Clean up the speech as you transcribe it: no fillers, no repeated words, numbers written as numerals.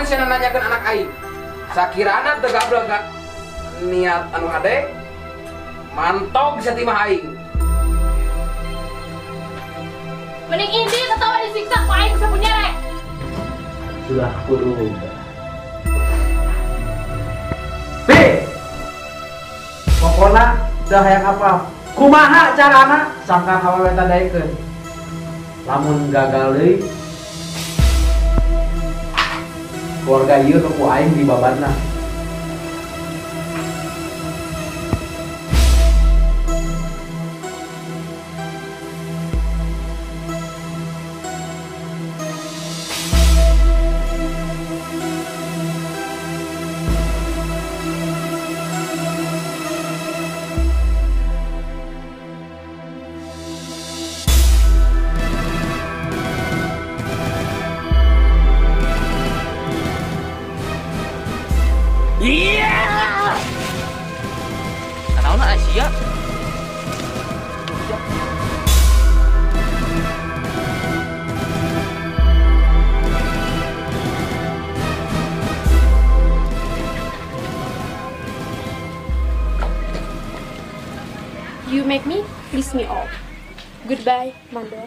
Kunaon sia nanyakeun anak aing? Sakirana teu gablek ka niat anu hade mantog sia ti mah aing. Mending indi tatawa disiksa ku aing sapunyere. Sudah kuduga. Pi. Pokona dah hayang apa? Kumaha carana sangkan awewe teh daekeun. Lamun gagal deui keluarga ieu nu ku aing dibabarna. Iya. Kanaon Asia? You make me piss me off. Goodbye, Mandor.